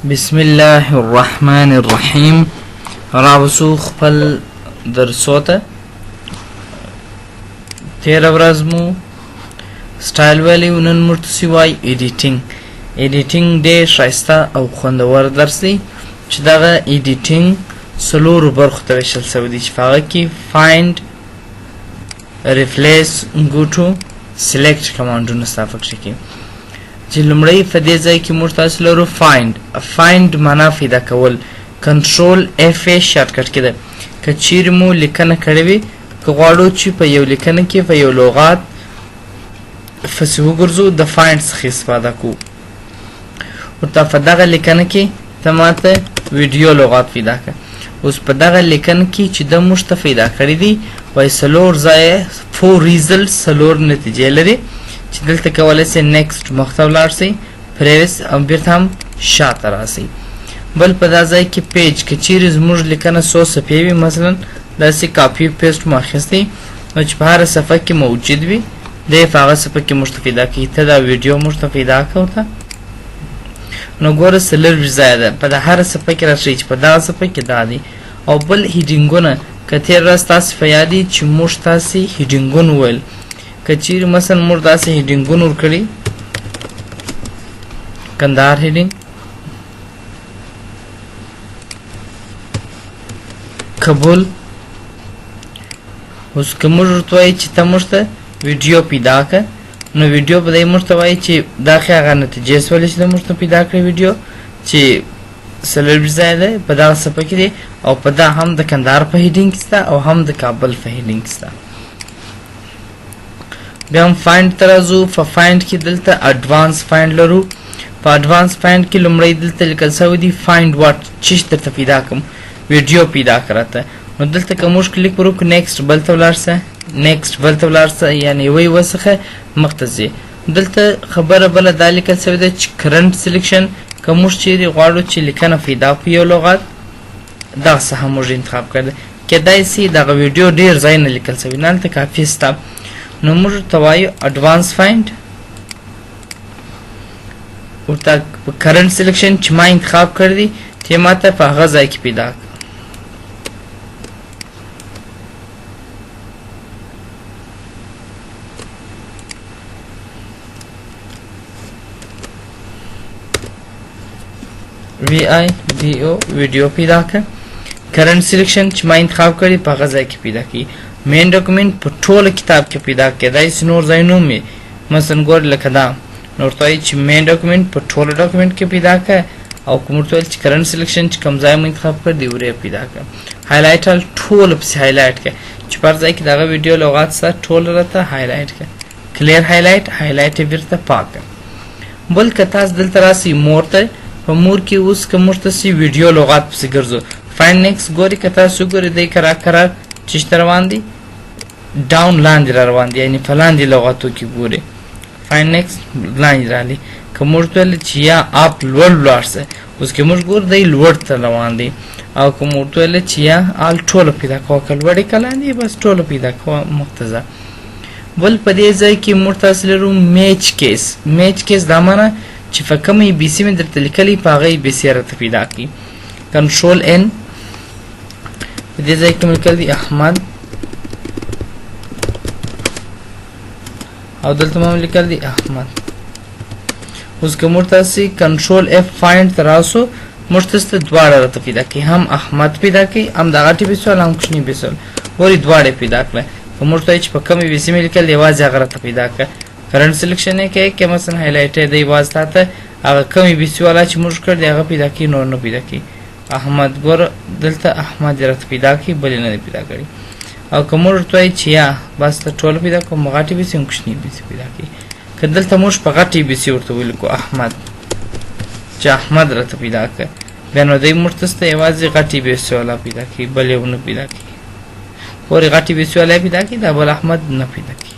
بسم الله الرحمن الرحیم. راوسو خپل درسو ته. تیره ورځ مو سټایل ویلی او نن موږ ته وایي ایډیټینګ. ایډیټینګ ډېر ښایسته او خوندور درس دی چې دغه ایډیټینګ څلورو برخو ته ویشل شوی دی چې په هغه کې فایند، ریپلیس، ګو ټو، سلیکټ کمانډونه ستا پکښې کې. چې لومړی په دې ځای کې موږ تاسو لرو فایند. فایند معنا پیدا کول، کنټرول اف ای شارټکټ کې ده. که چیرې مو لیکنه کړې وي، که غواړو چې په یو لیکنه کې په یو لغات پسې وګرځو، د فایند څخه استفاده کوو. ورته په دغه لیکنه کې ته ماته ویډیو لغات پیدا کړه. اوس په دغه لیکنه کې چې د موږ ته پیدا کړی دی، وایي څلور ځایه، فور ریزلټ، څلور نتیجې لري چې دلته کولی سئ نیکسټ مخته ولاړ سئ، پریویس او بیرته هم شاته راسئ. بل په دا ځای کې پیج، که چیرې زموږ لیکنه څو صفحې وي، مثلا داسې کاپي پیسټ مو اخیستی نو چې په هره صفحه کې موجود وي، دی په هغه صفحه کې موږ ته پیدا کوي. ته دا ویډیو موږ ته پیدا کړه ورته. نو ګوره څلورویشت ځایه ده، په دا هره صفحه کې راښیي چې په دغه صفحه کې دا دی. او بل هیډینګونه، که تېره ورځ تاسې په یاد دي چې موږ تاسې هیډینګونه وویل، که چیرې مثلا موږ داسې هیډینګونه ورکړي، کندهار هیډینګ، کابل، اوس که موږ ورته وایي چې ته موږ ته ویډیو پیدا که، نو ویډیو به دی موږ ته وایي چې دا ښه هغه نتیجې سولې چې موږ ته پیدا کړې ویډیو چې څلورویشت ځایه دی په دغه صفحه کې دی، او په دا هم د کندهار په هیډینګ کې سته او هم د کابل په هیډینګ کې سته. بیا هم فایند ته راځو. په فایند کې دلته اډوانس فایند لرو. په اډوانس فایند کې لومړی دلته لیکل شوی دی فایند واټ، چیش درته پیدا کوم، ویډیو پیدا کړه ته. نو دلته که موږ کلیک وکړو، نیکسټ بل ته ولاړ سه، نیکسټ بل ته ولاړ سه، یعنی یوه یوه څخه مخته ځي. دلته خبره بله دا لیکل شوې ده چې کرنټ سلیکشن، که موږ چیرې غواړو چې لیکنه پیدا کړو یو لغت، دغه څخه موږ انتخاب کړی. کېدای سي دغه ویډیو ډېر ځای نه لیکل شوی نه، هلته کافي سته. نو موږ ورته وایو اډوانس فایند، ورته په کرنټ سلیکشن چې ما انتخاب کړی دی، چې ما ته په هغه ځای کې پیدا کړه. وی آی ډي او ویډیو پیدا کړه. کرنټ سلیکشن چې ما انتخاب کړی په هغه ځای کې پیدا کړي. مین ډاکومنټ په ټوله کتاب کې پیدا کېدای شي، نور ځایونو مې مثلا ګور لکه دا، نو ورته وایي چې مین ډاکومنټ په ټوله ډاکومنټ کې پیدا کړه. او کوم ورته ویل چې کرنټ سلیکشن چې کوم ځای مو انتخاب کړ دی ورې پیدا کړه. هایلایټ ال ټول پسې هایلایټ کړه چې پر ځای کې دغه ویډیو لغات سره ټول راته هایلایټ کړه. کلیر هایلایټ، هایلایټ یې بیرته پاک کړه. بل که تاسو دلته راسئ مور ته، په مور کې اوس که موږ ته سي ویډیو لغات پسې ګرځو، فایند نیکس ګوري، که تاسو ګوري دی کرار کرار چیش ته روان دي، ډاون لاندې را روان دي، یعنی په لاندې لغاتو کې ګوري. فایند نیکس لاندې راغلی. که موږ ویل چې یا اپ لوړ ولاړ سه، اوس که موږ ګور دی لوړ ته روان دی. او که موږ ویل چې یا آل ټوله پیدا کوه، که لوړې که لاندې، بس ټوله پیدا کوه مخته ځه. بل په دې ځای کې موږ تاسو لرو میچ کیس. میچ کیس دا معنی چې په کومه ای بي سي مې درته لیکلی په هغه ای بي سي راته پیدا کړي. کنټرول ان، په دې ځای کې مې لیکل دي احمد، او دلته مې لیکل دي احمد. اوس که موږ تاسو کنټرول اف فایند ته راسو، موږ تاسو ته دواړه راته پیدا کړي، هم احمد پیدا کړي، هم د غټې بیسول هم کوچني بیسول، ګوري دواړه پیدا کړه. که موږ ته چې په کومې بیسي مې لیکل یوازې هغه راته پیدا کړه. کرنټ سلیکشن یې کوي که مثلا هایلایټ یې دی یوازې تاته هغه کومې بیسي والا چې موږ کړ دی هغه پیدا کړي، نور نه پیدا کړي. احمد ګوره دلته احمد یې راته پیدا کړي، بل یې نه دی پیدا کړي. او که موږ ورته وایي چې یا بس ته ټول پیدا کوم، غټې بیسي هم کوچني بیسي پیدا کړي. که دلته موږ په غټې بیسي ورته ولیکو احمد، چې احمد راته پیدا کړه، بیا نو دی موږ ته یوازې غټې بیسي والا پیدا کړي، بل یو نه پیدا کړي. ګورې غټې بیسي والا پیدا کړي، دا بل احمد نه پیدا کړي.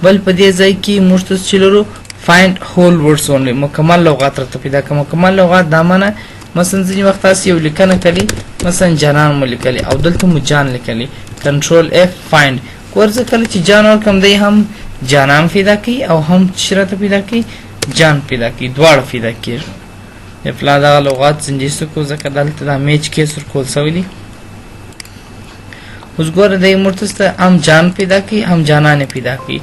بل په دې ځای کې موږ ته چې لرو فایند هول ورډز اونلی، مکمل لغات راته پیدا کړه. مکمل لغات دا معنی مثلا ځینې وخت تاسو یو لیکنه کړې، مثلا جانان مو لیکلی او دلته مو جان لیکلی، کنټرول اف فایند، ګور زه کله چې جان ورکم دی هم جانان پیدا کوي او هم چې راته پیدا کوي جان پیدا کوي، دواړه پیدا کېږي. د پلا دغه لغات ځنځیر کو، ځکه دلته دا match case ورکول سوی دی. اوس ګوره دی موږ ته هم جان پیدا کوي هم جانان پیدا کوي،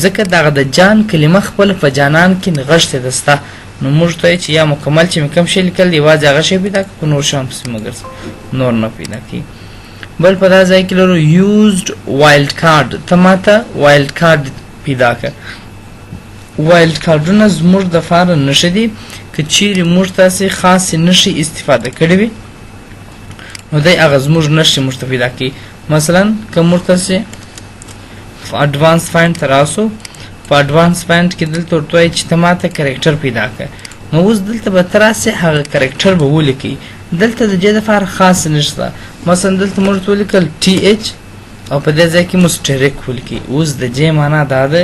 ځکه دغه د جان کلمه خپله په جانان کې نغښتې ده ستا. نو موږ ته چې یا مکمل چې مې کوم شی لیکل یوازې هغه شی پیدا کړي، په نور شیان پسې مه ګرځه، نور نه پیدا کوي. بل په دا ځای کې لرو used wild card، ته ماته wild card پیدا کړه. wild card ونه زموږ دپاره نښې دي، که چیرې موږ تاسې خاصې نښې استفاده کړې وي نو دی هغه زموږ نښې موږ ته پیدا کوي. مثلا که موږ تاسې advance find ته راسو، په advance find کې دلته ورته وایي چې ته ماته character پیدا کړه. نو اوس دلته به ته راسې هغه character به ولیکې. دلته د دې دپاره خاص نشته. مثلا دلته موږ ورته ولیکل TH او په دې ځای کې مو asterisk ولیکي. اوس د دې معنا دا ده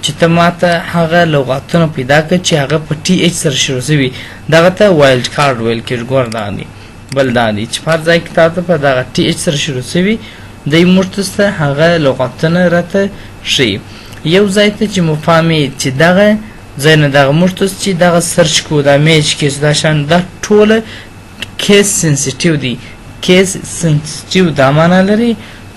چې ته ماته هغه لغاتونه پیدا کړه چې هغه په TH سره شروع سوي، دغه ته wild card ویل کېږي. ګوره دا دی، بل دا دی چې په هر ځای کې تاته په دغه TH سره شروع سوي دی موږ ته هغه لغاتونه راته ښیي. یو ځای ته چې مو پام یې چې دغه ځای نه دغه موږ ته چې دغه search کوو، دا match case دا شان دا ټوله case sensitive دی. case sensitive دا معنا لري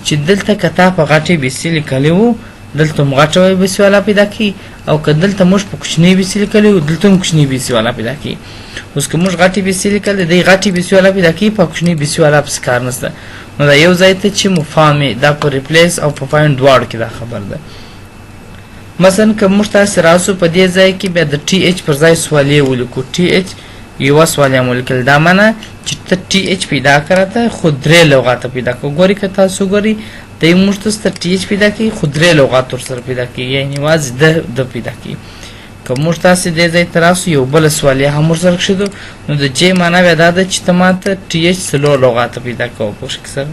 چې دلته که تا په غټې بي سي لیکلی وو دلته هم غټه بي سي والا پیدا کوي، او که دلته موږ په کوچنۍ بي سي لیکلی وو دلته هم کوچنۍ بي سي والا پیدا کوي. اوس که موږ غټې بي سي لیکلی دی غټې بي سي والا پیدا کوي، په کوچنۍ بي سي والا پسې کار نشته. نو دا یو ځای ته چې مو فهم یې دا په replace او په find دواړو کې دا خبر ده. مثلا که موږ تاسې راسو په دې ځای کې بیا د TH پر ځای سوالیې ولیکو، TH یوه سوالیه مو ولیکل، دا معنا چې ته TH پیدا کړه ته خو درې لغاته پیدا کړه. ګوري که تاسو ګوري دی موږ ته ستر TH پیدا کوي خو درې لغات ورسره پیدا کوي، یعنې یوازې د د پیدا کوي. که موږ تاسې دې ځای ته راسو یو بله سوالیه هم ورسره کښېږدو، نو د جې معنا بیا دا ده چې ته ماته TH څلور لغاته پیدا کوه په شکل سره،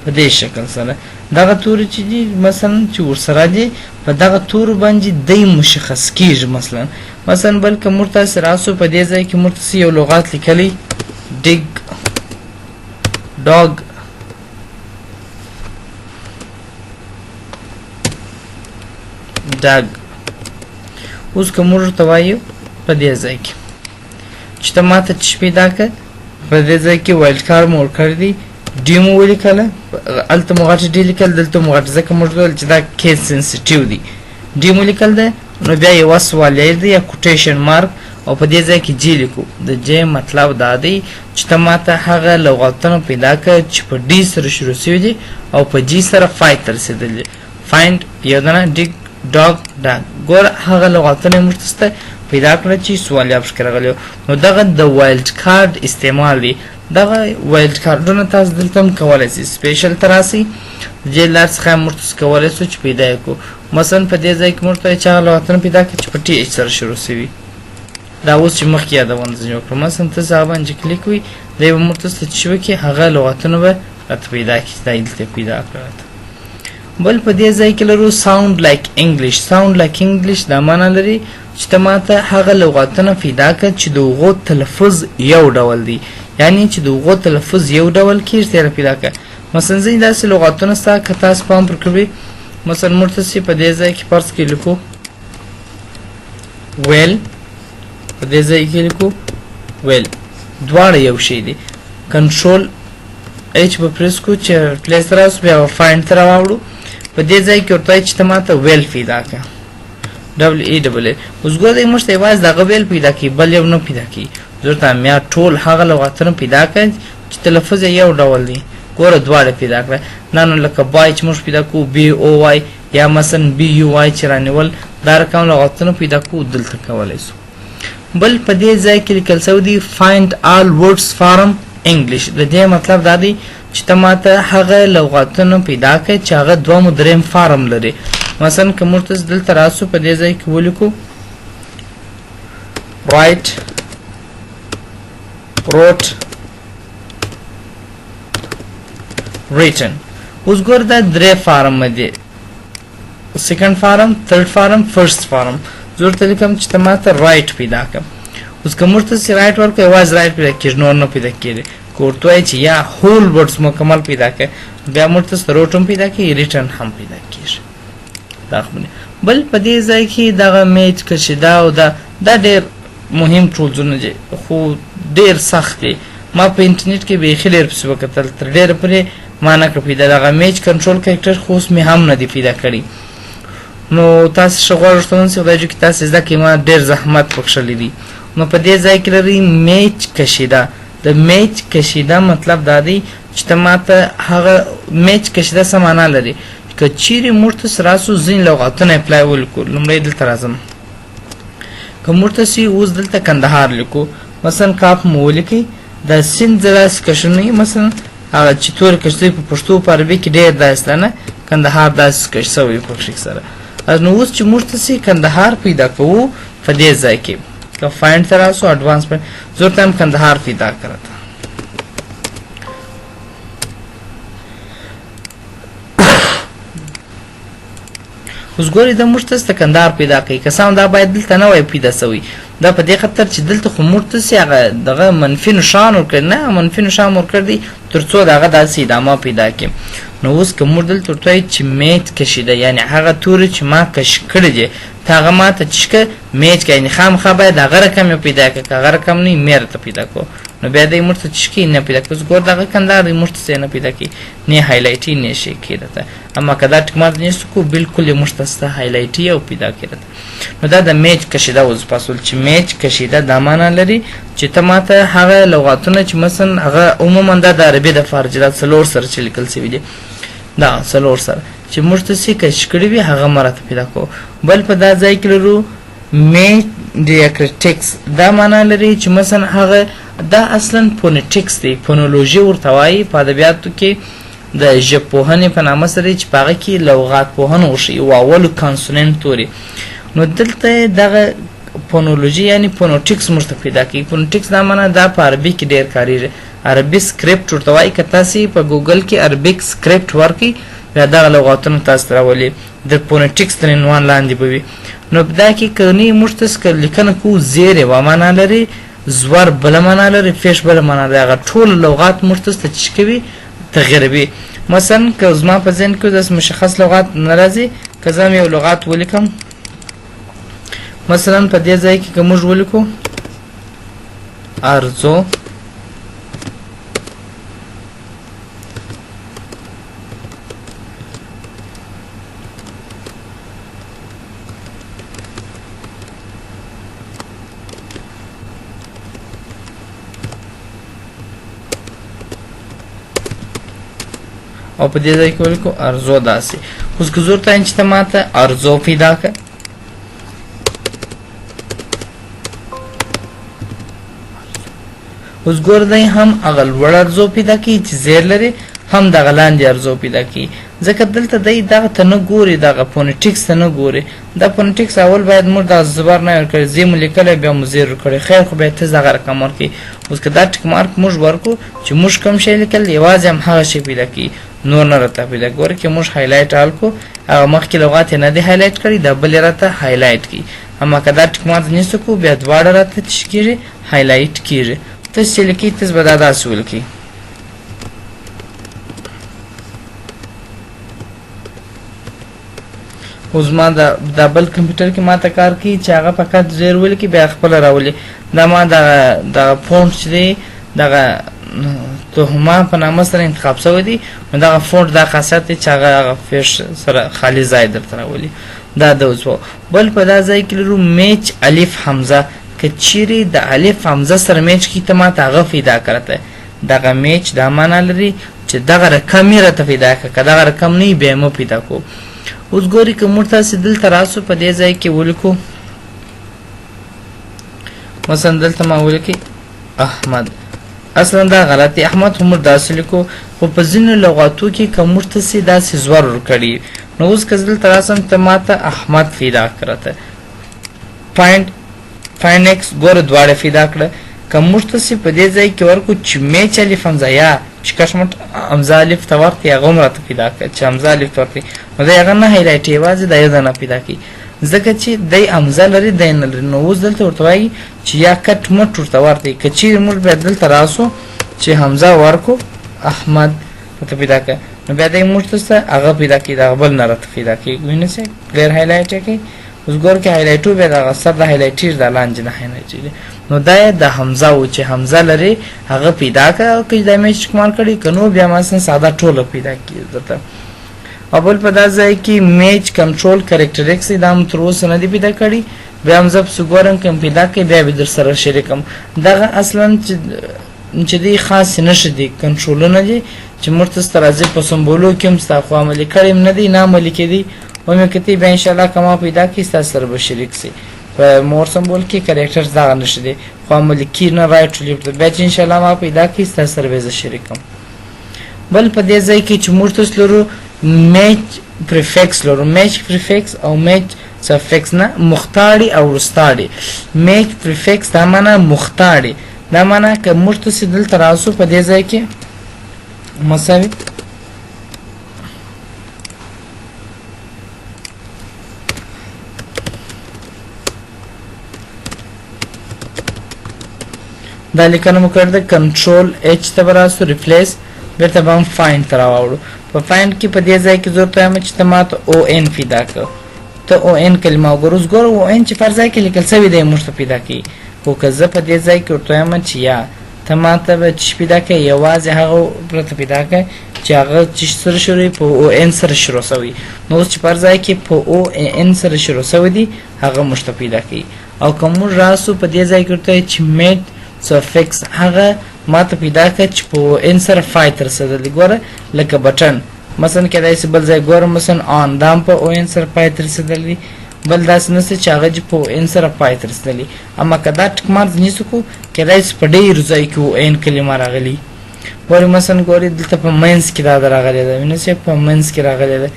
په دې شکل سره. دغه توري چې دي مثلا چې ورسره دي په دغه تورو باندې دی مشخص کیږي. مثلا بل که موږ تاسې راسو په دې ځای کې موږ تاسې یو لغات لیکلی dig، dog، dug. اوس که موږ ورته وایو په دې ځای کې چې ته ماته څه پیدا کړه، په دې ځای کې wild card مو ورکړی دی، D مو ولیکله، هلته مو غټه D لیکل، دلته مو غټه، ځکه موږ ویل چې دا case sensitive دی. D مو لیکل دی، نو بیا یوه سوالیه دی یا quotation mark، او په دې ځای کې J لیکو. د J مطلب دا دی چې ته ماته هغه لغاتونه پیدا کړه چې په D سره شروع سوي دي او په G سره پای ته رسېدلي دي. find یو دانه dig، dog، dug. ګوره هغه لغاتونه موږ ته پیدا کړه چې سوالیه پکې راغلي. نو دغه د wild card استعمال دی. دغه wild card ونه تاسو دلته هم کولی سئ، special ته راسئ، د دې لار څخه موږ تاسو کولی سو چې پیدا یې کړو. مثلا په دې ځای کې موږ ته چې هغه لغاتونه پیدا کړي چې په TH سره شروع سوي، دا اوس چې مخکې یادونه ځینې وکړو. مثلا ته هغه باندې کلیک وي، دی به موږ ته چې وکړي هغه لغاتونه به راته پیدا کړي چې دا یې دلته پیدا کړه راته. بل په دې ځای کې لرو sound like English. sound like English دا معنا لري چې ته ماته هغه لغاتونه پیدا کړه چې د هغو تلفظ یو ډول دی، یعنی چې د هغو تلفظ یو ډول کېږي ته یې پیدا کړه. مثلا ځینې داسې لغاتونه سته که تاسو پام پر کړي، مثلا موږ ته چې په دې ځای کې فرض کې لیکو well، په دې ځای کې لیکو well، دواړه یو شی دي. control H به پریس کو چې replace ته راسو، بیا به find ته راواوړو. په دې ځای کې ورته وایي چې ته ماته well پیدا کړه، W E double L. اوس ګوره دی موږ ته یوازې دغه well پیدا کوي، بل یو نه پیدا کوي. زه ورته بیا ټول هغه لغاتونه پیدا کړه چې تلفظ یې یو ډول دی. ګوره دواړه پیدا کړه. دا نو لکه buy چې موږ پیدا کوو B O Y، یا مثلا B U Y چې رانیول، دا رقم لغاتونه پیدا کوو دلته کولی سو. بل په دې ځای کې لیکل سوی دی find all words from English. د دې مطلب دا دی چې ته ماته هغه لغاتونه پیدا کړه چې هغه دوه دریم form لري. مثلا که موږ تاسو دلته راسو په دې ځای کې ولیکو write، wrote، written. اوس ګور دا درې form دی، second form، third form، first form. زه ورته لیکم چې ته ماته write پیدا کړه. اوس که موږ ته چې write ورکړو یوازې write پیدا کېږي، نور نه پیدا کېږي. که ورته وایي چې یا whole words مکمل پیدا کړه، بیا موږ ته wrote هم پیدا کېږي، written هم پیدا کېږي. دا خبرې بل په دې ځای کې دغه میچ کشیده او دا دا ډېر مهم ټولزونه دي، خو ډېر سخت دی. ما په انټرنیټ کې بیخي ډېر پسې وکتل، تر ډېره پورې ما نه کړ پیدا. دغه میچ کنټرول کرکټر خو اوس مې هم نه دی پیدا کړی. نو تاسو ښه غوږ ورته ونیسئ، خدای جو کې تاسو زده کړئ، ما ډېر زحمت پکښلی دی. نو په دې ځای کې لرئ میچ کشیده. د میچ کشیده مطلب دا دی چې ته ماته هغه میچ کشیده څه معنا لري؟ که چیرې موږ ته راسو ځینې لغاتونه اپلای ولیکو، لومړی دلته راځم، که موږ ته سي اوس دلته کندهار لیکو، مثلا کاف مو ولیکئ، دا سیند زه داسې کشنوي، مثلا هغه چې تورې کش سوي په پښتو په عربي کې ډېر داسې ده نه، کندهار داسې کش سوی پکښې سره. نو اوس چې موږ ته سي کندهار پیدا کوو په دې ځای کې، که فایند ته راسو اډوانس فایند، زه ورته هم کندهار پیدا کړه. اوس ګورئ دا موږ ته د کندهار پیدا کوي، که څه هم دا باید دلته نه وای پیدا سوی، دا په دې خاطر چې دلته خو موږ ته سي هغه دغه منفي نښان ورکړی نه، منفي نښان ورکړی دی تر څو د هغه داسې ادامه پیدا کړي. نو اوس که موږ دلته ورته وایو چې میچ کشیده، یعنې هغه توري چې ما کش کړي دي ته هغه ما ته چې که میچ که، یعنې خامخا باید هغه رقم یې پیدا کړه، که هغه رقم نه وي مې راته پیدا کړو. نو بیا دی موږ ته چې کوي نه پیدا کړو. اوس ګور دغه کندهار دی موږ ته څه نه پیدا کوي، نه هایلایټي نه شي کوي راته. اما که دا ټیک مارک نیست کو بالکل یې موږ ته سته هایلایټي او پیدا کوي راته. نو دا د میچ کشیده وظیفه سول چې میچ کشیده دا معنا لري چې ته ماته هغه لغاتونه چې مثلا هغه عموما دا د عربي د فارجي دا څلور سره چې لیکل سوي دي، دا څلور سره چې موږ ته څه کش کړي وي هغه مه راته پیدا کوو. بل په دا ځای کې لرو میچ ډیاکریټکس، دا معنا لري چې مثلا هغه دا اصلا فونیټکس دی، فونولوژي ورته وایي په ادبیاتو کې د ژبپوهنې په نامه سره چې په هغه کې لغات پوهنه وښیي واولو کانسوننټ توري. نو دلته دغه فونولوژي یعنی فونوټکس موږ ته پیدا کوي. فونوټکس دا معنا دا په عربي کې ډېر کارېږي، عربي سکرپټ ورته وایي. که تاسې په ګوګل کې عربیک سکرپټ ورکړئ بیا دغه لغاتونه تاسو ته راولي، د فونټیکس تر عنوان لاندې به وي. نو په دا کې که نه موږ ته لیکنه کوو زیر یوه معنا لري، زور بله معنا لري، فیش بله معنا لري، هغه ټول لغات موږ ته چې کوي تغیروي. مثلا که زما په ذهن کې داسې مشخص لغات نه راځي، که زه یو لغات ولیکم مثلا په دې ځای کې که موږ ولیکو ارزو، او په دې ځای کې ولیکو ارزو داسې. اوس که زه ورته وایم چې ته ماته ارزو پیدا کړه، اوس ګور دی هم هغه لوړ ارزو پیدا کوي چې زیر لري، هم دغه لاندې ارزو پیدا کوي، ځکه دلته دی دغه ته نه ګوري، دغه فونټیکس ته نه ګوري. دا فونټیکس اول باید موږ دا زبر نه ورکړي، زی مو لیکلی بیا مو زیر ورکړي، خیر خو بیا ته دغه رقم ورکړي. اوس که دا ټیک مارک موږ ورکړو چې موږ کوم شی لیکل یوازې هم هغه شی پیدا کوي، نور نه راته پیدا. ګوره که موږ هایلایټ آل کړو هغه مخکې لغات یې نه دی هایلایټ کړی، دا بل یې راته هایلایټ کړي. اما که دا ټیک مارک نیسو کو بیا دواړه راته څه کېږي هایلایټ کېږي. تاسو چې لیکئ تاسو به دا داسې ولیکئ. اوس ما دا بل کمپیوټر کې ما ته کار کوي چې هغه فقط زیر ولیکي بیا خپله راولي. دا ما دغه فونټ چې دی دغه تهما په نامه سره انتخاب شوی دی، نو دغه فونټ دا خاصیت دی چې هغه هغه فیش سره خالي ځای درته راولي. دا د اوس بل په دا ځای کې لرو میچ الف حمزه، که چیرې د الف حمزه سره میچ کړي ته ماته هغه پیدا کړه. دغه میچ دا معنا لري چې دغه رقم یې راته پیدا کړه، که دغه رقم نه وي بیا یې مه پیدا کوو. اوس ګورئ که موږ تاسې دلته راسو په دې ځای کې ولیکو مثلا دلته ما ولیکي احمد، اصلا دا غلط دی، احمد خو موږ داسې لیکو، خو په ځینو لغاتو کې که موږ تاسې داسې زور ورکړي، نو اوس که زه دلته راسم ته ماته احمد پیدا کړه، ته فایند فاینکس ګوره دواړه پیدا کړه. که موږ تاسې په دې ځای کې ورکړو چې میچ الف همزه یا چې کش مټ همزه الف ته ورته هغه هم راته پیدا کړه چې همزه الف ته ورته، نو دی هغه نه هایلایټ یوازې دا یو دانه پیدا کوي، ځکه چې دی همزه لري دی نه لري. نو اوس دلته ورته وایي چې یا کټ مټ ورته ورته، که چیرې موږ بیا دلته راسو چې همزه ورکو احمد ورته پیدا کړه، نو بیا دی موږ ته هغه پیدا کوي، دغه بل نه راته پیدا کوي. وینئ چې کلیر هایلایټ یې کوي. اوس ګور کې هایلایټو بیا دغه سر د هایلایټیر د لاندې نه هایلایټ. نو دا یې د حمزه و چې حمزه لري هغه پیدا کړه که دا مې استعمال کړي، که نو بیا مثلا ساده ټوله پیدا کړي درته. او بل په دا ځای کې میچ کنټرول کریکټریکس دا هم تر اوسه نه دی پیدا کړي، بیا هم زه پسې ګورم که پیدا کړي بیا به در سره شریکم. دغه اصلا چې دی خاص نښې دي، کنټرولونه دي چې موږ ته راځي په سمبولو کې هم ستا، خو عملي کړي هم نه دي، نه عملي کېدي. ومې کتي بیا انشاءالله که ما پیدا کړي ستاسو سره به شریک سي. په مور سمبول کې کریکټرز دغه نښې دي، خو عملي کېږي نه رایټ ټو لیفټ. بیا چې انشاءالله ما پیدا کړي ستاسو سره به زه شریک کړم. بل په دې ځای کې چې موږ تاسو لرو میچ پریفکس لرو، میچ پریفکس او میچ سفکس نه مختاړي او وروستاړي. میچ پریفکس دا معنا مختاړي، دا معنا که موږ تاسو دلته راسو په دې ځای کې مساوي دا لیکنه مو کړې ده، کنټرول اچ ته به راسو، ریپلیس، بېرته به هم فایند ته راواوړو. په فایند کې په دې ځای کې زه ورته وایم چې ته ما ته او ان پیدا کړه، ته او ان کلمه وګوره. اوس ګوره او ان چې پر ځای کې لیکل سوی دی موږ ته پیدا کوي، خو که زه په دې ځای کې ورته وایم چې یا ته ما ته به چې پیدا کړې یوازې هغه پرته پیدا کړې چې هغه چې سره شروع په او ان سره شروع سوی، نو اوس چې پر ځای کې په او ان سره شروع سوی دی هغه موږ ته پیدا کوي. او که موږ راسو په دې ځای کې ورته چې میټ سفکس هغه ما ته پیدا کړه چې په ان سره فای ته رسېدلی. ګوره لکه بټن مثلا کېدای سي بل ځای ګوره مثلا آن دا هم په او ان سره پای ته رسېدلی، بل داسې نشته چې هغه چې په او ان سره پای ته رسېدلی. اما که دا ټک مارک نیسو کو کېدای سي په ډېرو ځای کې او ان کلمه راغلي. ګورې مثلا ګورې دلته په منځ کې دا راغلې ده، وینئ چې په منځ کې راغلې ده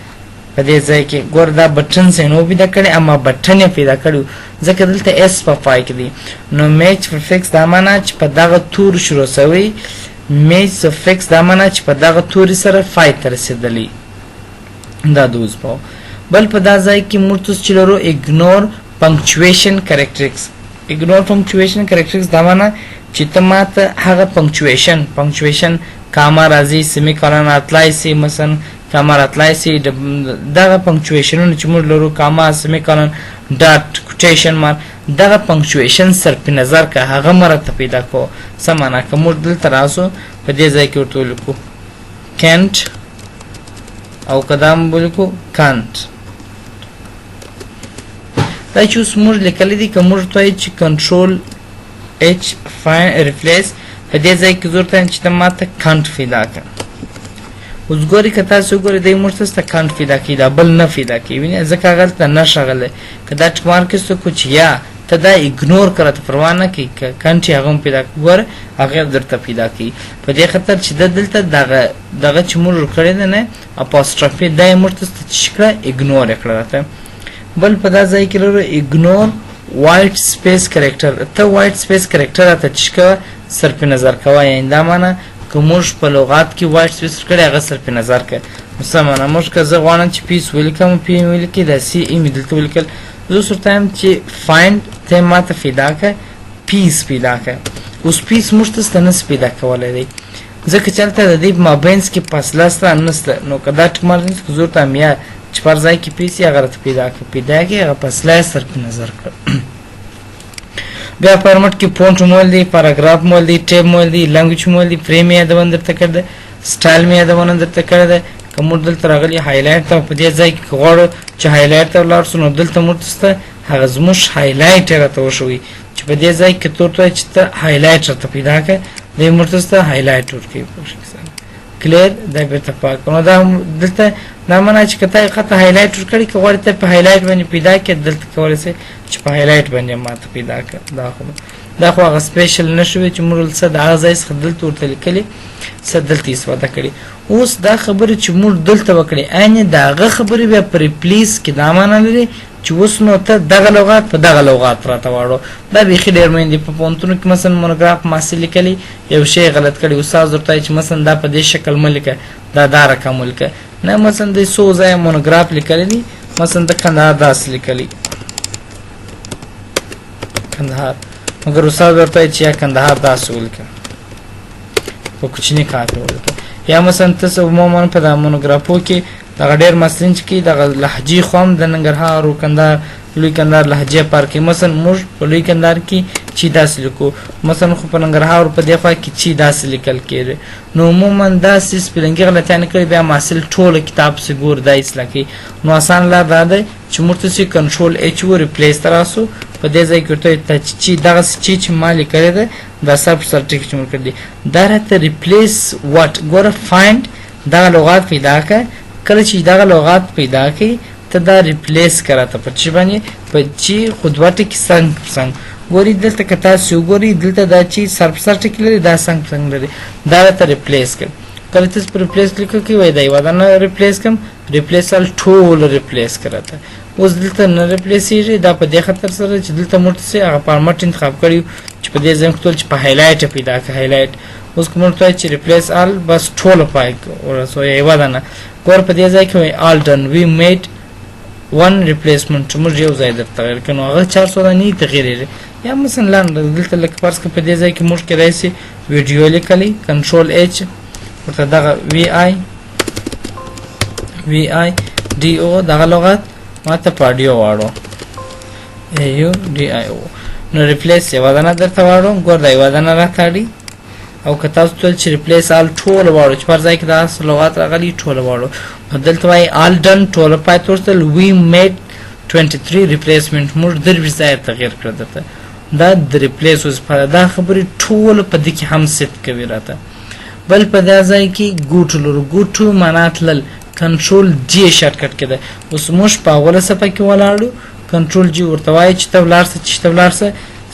په دې ځای کې. ګور دا بټن څه نو پیدا کړی، اما بټن یې پیدا کړی ځکه دلته اس په پای کې دی. نو میچ پرفکس دا معنا چې په دغه تور شروع سوی، میچ سفکس دا معنا چې په دغه توري سره فای ته رسېدلی، دا د اوس په. بل په دا ځای کې موږ تاسو چې لرو اګنور پنکچویشن کریکټریکس. اګنور پنکچویشن کریکټریکس دا معنا چې ته ماته هغه پنکچویشن کاما راځي، سیمی کالن راتلای سي، مثلا کاما راتلای سي، دغه پنکچویشنونه چې موږ لرو کاما، سیمی کالن، ډاټ، کوټیشن مارک، دغه پنکچویشن صرف نظر که هغه مه راته پیدا کوه. څه معنا که موږ دلته راسو په دې ځای کې ورته ولیکو کینټ او که دا مو ولیکو کانټ، دا چې اوس موږ لیکلی دي که موږ ورته وایو چې کنټرول اچ فاین ریپلیس په دې ځای کې زه ورته وایم چې ته ما ته کانټ پیدا کړه. اوس ګورئ که تاسو وګورئ دی موږ ته کانټ پیدا کوي، دا بل نه پیدا کوي، وینئ ځکه هغه هلته نښه راغلی. که دا ټک مارک یې کړو چې یا ته دا ایګنور کړه، ته پروا نه کوي، که کانټ یې هغه هم پیدا کړي، ګوره هغه درته پیدا کوي. په دې خاطر چې ده دلته دغه چې موږ ورکړې ده نه اپوستروفي، دا یې موږ ته څه کړه ایګنور یې کړه راته. بل په دا ځای کې لرو ایګنور وایټ سپیس کریکټر. ته وایټ سپیس کریکټر راته چې کوه صرف نظر کوه، یعنې دا معنا که موږ په لغات کې وایټ سپیس ورکړی هغه صرف نظر کوه. نو څه معنا موږ که زه غواړم چې پیس ولیکم، پی مې ولیکي، دا سی ای مې دلته ولیکل، زه اوس ورته وایم چې فایند ته ما ته پیدا کړه پیس پیدا کړه. اوس پیس موږ ته څه نه سي پیدا کولی دی، ځکه چې هلته د دې په مابینځ کې فاصله سته نسته. نو که دا ټک مارک نیسو که زه ورته وایم یا چې پر ځای کې پیس یې هغه راته پیدا کړه، پیدا کړي هغه فاصله یې صرف نظر کړه. بیا فارمټ کې فونټ مول دی، پاراګراف مول دی، ټیب مول دی، لانګویج مول دی، فریم یې یادونه درته کړې ده، سټایل مې یادونه درته کړې ده. که موږ دلته راغلي هایلایټ ته په دې ځای کې که غواړو چې هایلایټ ته ولاړ سو، نو دلته موږ ته هغه زموږ هایلایټ یې راته وښوي چې په دې ځای کې ته ورته وایې چې ته هایلایټ راته پیدا کړه، دی موږ ته هایلایټ ورکوي. کلیر دا بیرته پاک. نو دا دلته دا معنا چې که تا یې خطه هایلایټ ورکړي، که غواړې ته په هایلایټ باندې پیدا کړې، دلته کولی سې چې په هایلایټ باندې ماته پیدا کړه. دا خو هغه سپیشل نه شوې چې موږ څه د هغه ځای څخه دلته ورته لیکلي، څه دلته استفاده کړې. اوس دا خبرې چې موږ دلته وکړې، عین د هغه خبرې بیا په ریپلیس کې دا معنا لري چې اوس نو ته دغه لغات په دغه لغات راته واړو. دا بیخي ډېر مهم دي. په پوهنتونو کې مثلا مونوګراف محصل لیکلی، یو شی غلط کړی، استاد ورته وایي چې مثلا دا په دې شکل مه لیکه، دا دا رقم ولیکه. نه مثلا دی څو ځایه مونوګراف لیکلی دی، مثلا د کندهار داسې لیکلی کندهار، مګر استاد ورته وایي چې یا کندهار داسې ولیکه، په کوچني کار کې ولیکه. یا مثلا تاسو عموما په دا مونوګرافو کې دغه ډېر محصلین چې کوي دغه لهجې خو هم د ننګرهار او کندهار لوی کندهار لهجې پار کوي. مثلا موږ په لوی کندهار کې چی داسې لیکو، مثلا خو په ننګرهار په دې خوا کې چی داسې لیکل کېږي. نو عموما داسې spelling ي غلطیانې کوي، بیا محصل ټوله کتاب پسې ګوري دا اصلاح کوي. نو اسانه لار دا ده چې موږ ته چې control H و replace ته راسو، په دې ځای کې ورته ته چې دغسې چی چې ما لیکلې ده دا سر پر سر ټکي چې موږ کړي دي دا راته replace what. ګوره find دغه لغات پیدا کړه، کله چې دغه لغات پیدا کړي ته دا replace که راته په چی باندې په چی خو دوه ټکي څنګ په څنګ. ګوري دلته که تاسو وګورئ دلته دا چی سر په سر ټکي لري دا څنګ په څنګ لري، دا راته replace کړ. کله چې پر replace کلیک وکړئ وایي دا یوه دانه replace کړم، replace all ټول replace کړه راته. اوس دلته نه replace یږي، دا په دې خاطر سره چې دلته موږ څه هغه format انتخاب کړی چې په دې ځای کې ټول چې په highlight پیدا کړ highlight. اوس کوم ورته چې replace all بس ټول پای ورسو یوه دانه. ګور په دې ځای کې وایي all done we made one replacement، چې موږ یو ځای در تغیر کړو، نو هغه 400 دانې تغیرېږي. یا مثلا لاندې دلته لکه فرض کړه په دې ځای کې موږ کېدای شي ویډیو لیکلی، control H ورته دغه V I V I D O دغه لغت ما ته په اډیو واړو A U D I O، نو replace یوه دانه درته واړو. ګور دا یوه دانه راته اړي. او که تاسو تل چې replace all ټول واړو چې پر ځای کې دا لغات راغلي ټول واړو، نو دلته وایي all done ټول پای ته ورسېدل. we made 23 replacement، موږ 23 ځایه تغیر کړه درته. دا د replace وظیفه ده، دا خبرې ټول په دې کې هم ست کوي راته. بل په دا ځای کې go to لرو، go to معنا تلل، control G shortcut کې ده. اوس موږ په اوله صفحه کې ولاړو، control G ورته وایي چې ته ولاړ سه، چې ته ولاړ سه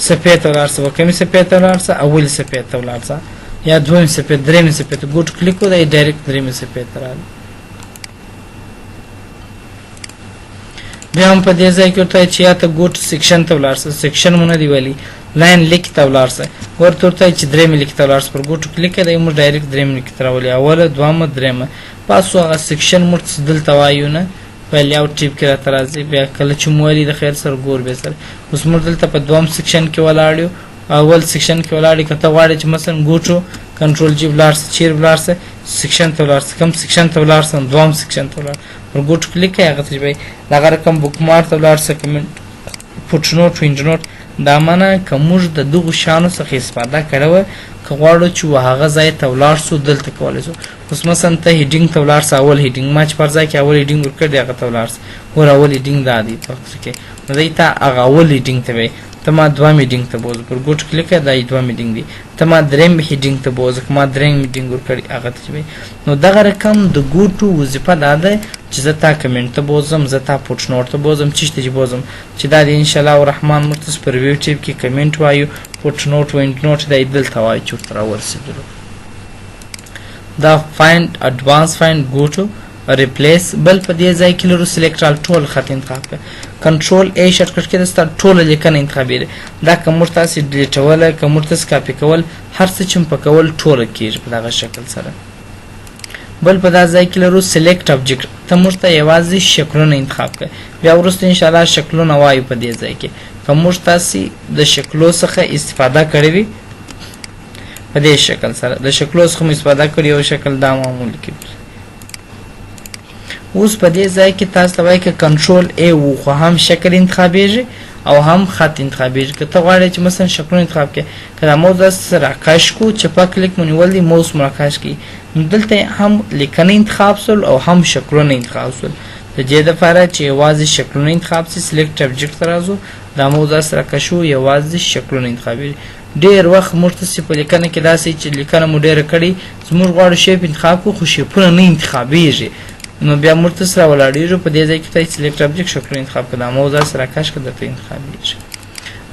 صفحې ته ولاړ سه، کومې صفحې ته ولاړ سه، اولې صفحې ته ولاړ سه یا دویمې صفحې، درېیمې صفحې ته. go to کلیک وکړه، دا direct درېیمې صفحې ته راغلی. بیا هم په دې ځای کې ورته چې یا ته go to section ته ولاړ سه، section مو نه دی ویلي، line لیک ته ولاړ سه. ورته ورته چې درېیمې لیک ته ولاړ سه، پر go to کلیک کړه، دی موږ direct درېیمې لیک ته راولي، اوله دویمه درېیمه. پاسو هغه section موږ څه دلته وایو نه په layout tab کې راته راځي. بیا کله چې مو ولي د خیر سره ګور بیا سره. اوس موږ دلته په دویم section کې ولاړ یو، اول section کې ولاړ یو. که ته غواړې چې مثلا go to control G ولاړ سه، چېرې ولاړ سه، section ته ولاړ سه، کوم section ته ولاړ سه، دویم section ته ولاړ، پر go to کلیک کړه، هغه ته چې دغه رقم bookmark ته ولاړ سه، comment footnote endnote. دا معنا که موږ د دغو شیانو څخه استفاده کړې وه، که غواړو چې و هغه ځای ته ولاړ سو دلته کولی سو. اوس مثلا ته heading ته ولاړ سه، اول heading ما چې پر ځای کې اول heading ورکړی دی هغه ته ولاړ سه. ګوره اول heading دا دی په کې، نو دی ته هغه اول heading ته وایي، ته ما دویم heading ته بوځه، پر go to کلیک کړه، دا یې دویم heading دی. ته ما دریم heading ته بوځه، که ما دریم heading ورکړی هغه ته وایي. نو دغه رقم د go to وظیفه دا ده چې زه تا کمنټ ته بوځم، زه تا footnote ته بوځم، چیش ته چې بوځم، چې دا دی ان شاء الله الرحمن موږ تاسو پر review tab کې کمنټ وایو، footnote و endnote دا یې دلته وایو چې ورته راورسېدلو. دا find advance find go to replace. بل په دې ځای کې لرو select all ټول خط انتخاب کړه، control A shortcut کې ستا ټوله لیکنه انتخابېږي. دا که موږ تاسې delete وله، که موږ تاسې کاپي کول، هر څه چې په کول ټوله کېږي په دغه شکل سره. بل په دا ځای کې لرو select object، ته موږ ته یوازې شکلونه انتخاب کړه، بیا وروسته انشاءالله شکلونه وایو. په دې ځای کې که موږ تاسې د شکلو څخه استفاده کړې وي په دې شکل سره، د شکلو څخه مو استفاده کړې، یو شکل دا معمول کې. اوس په دې ځای کې تاسو ته وایي که control A و خو هم شکل انتخابېږي او هم خط انتخابېږي. که ته غواړې چې مثلا شکلونه انتخاب کړې، که دا موس داسې راکش کړو، چپه کلیک مو نیول دی، موس مو راکش کړي، نو دلته هم لیکنه انتخاب سول او هم شکلونه انتخاب سول. د دې دپاره چې یوازې شکلونه انتخاب سي، select object ته راځو، دا موس داسې راکشو، یوازې شکلونه انتخابېږي. ډېر وخت موږ ته په لیکنه کې داسې چې لیکنه مو ډېره کړې، زموږ غواړو shape انتخاب کړو خو shape ونه نه انتخابېږي، نو بیا موږ ته سره ولاړېږو. په دې ځای کې ته select object شکلونه انتخاب کړه، دا موس داسې راکش کړه، درته انتخابېږي.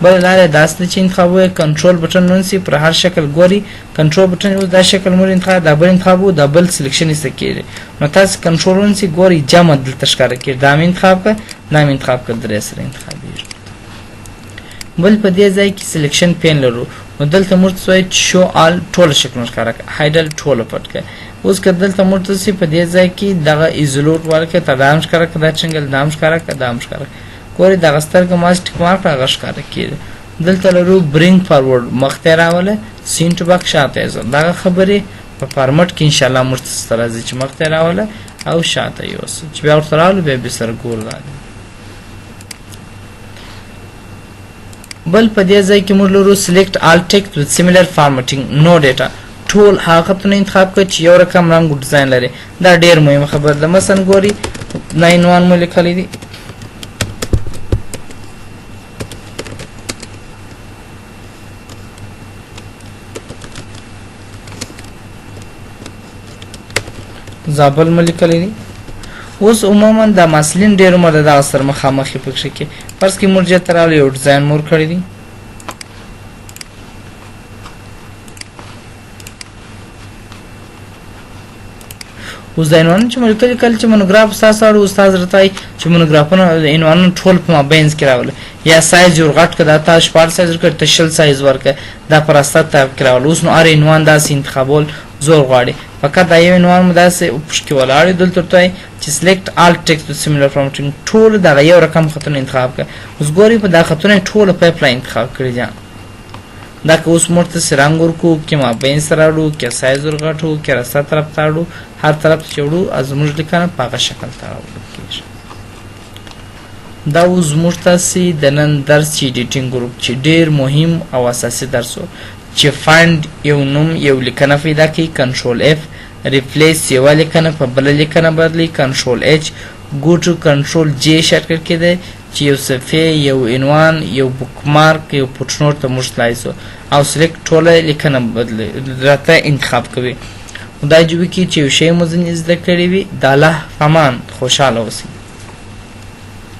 بله لاره یې داسې ده چې انتخاب وایي، control button ونیسي، پر هر شکل ګوري، control button اوس دا شکل موږ انتخاب، دا بل انتخاب وو، دا بل selection ایسته کېږي، نو تاسې کنټرول ونیسي ګوري جمع دلته ښکاره کېږي، دا مې انتخاب کړه، دا مې انتخاب کړه، درې سره انتخابېږي. بل په دې ځای کې selection pane لرو، نو دلته موږ ته وایي چې show all ټول شکلونه ښکاره کړه، hide all ټوله پټ کړه. اوس که دلته موږ ته په دې ځای کې دغه isolate ورکړه، ته دا هم ښکاره کړه، دا چنګل دا هم ښکاره کړه، دا هم ښکاره کړه. ګورئ دغه سترګه ما چې tick mark کړه هغه ښکاره کېږي. دلته لرو bring forward مخته راوله، send to back شاته یې دغه خبرې په فارمټ کې ان شاء الله موږ ته راځي چې مخته راوله او شاته یوسه، چې بیا ورته راولو بیا به سره ګورو. دا بل په دې ځای کې موږ لرو سلیکټ آل ټیکسټ وذ سیمیلر فارمټینګ نو ډیټا، ټول هغه خطونه انتخاب کړئ چې یو رقم رنګ او ډیزاین لري. دا ډیر مهمه خبره ده. مثلا ګوري 91 مو لیکلی دی، زابل مو لیکلی دی. اوس عموما دا محصلین ډېر عمر د دغه سره مخامخ یې پکښې کې. فرض کړئ موږ چېرته راغلو یو ډیزاین مو ورکړی دی، اوس دا عنوانونه چې مو لیکلي، کله چې مونوګراف استاد سره استاد راته وایي چې مونوګرافونه عنوانونه ټول په مابینځ کې راولي، یا سایز یې ورغټ کړه، دا تا 16 سایز ورکړ ته 20 سایز ورکړه، دا په راسته طرف کې راولي. اوس نو هر عنوان داسې انتخابول زور غواړي. فقط دا یو عنوان مو داسې پښ کې ولاړ وي، دلته ورته وایي چې سلیکټ آل ټیکسټ وذ سیمیلر فارمټینګ، ټول دغه یو رقم خطونه انتخاب کړه. اوس ګورئ په دا خطونه یې ټوله پایپ لاین انتخاب کړي دي. دا که اوس موږ ته رنګ ورکو، که مابین سره راوړو، که سایز ورغټو، که راسته طرف ته اړو، هر طرف ته چې وړو زموږ لیکنه په هغه شکل ته راوړل کېږي. دا و زموږ تاسې د نن درس چې ایډیټینګ ګروپ، چې ډیر مهم او اساسي درس و، چې فایند یو نوم یو لیکنه پیدا کوي، کنټرول اف، ریپلیس یوه لیکنه په بله لیکنه بدلوي، کنټرول اچ، ګو ټو کنټرول جی شارټکټ کې دی چې یو صفحه، یو عنوان، یو بوکمارک، یو فوټنوټ ته موږ تلای سو، او سلیکټ ټوله لیکنه بدلوي راته انتخاب کوي. خدای دې وکړي چې یو شی مو ځینې زده کړی وي. د الله په امان، خوشحاله اوسئ.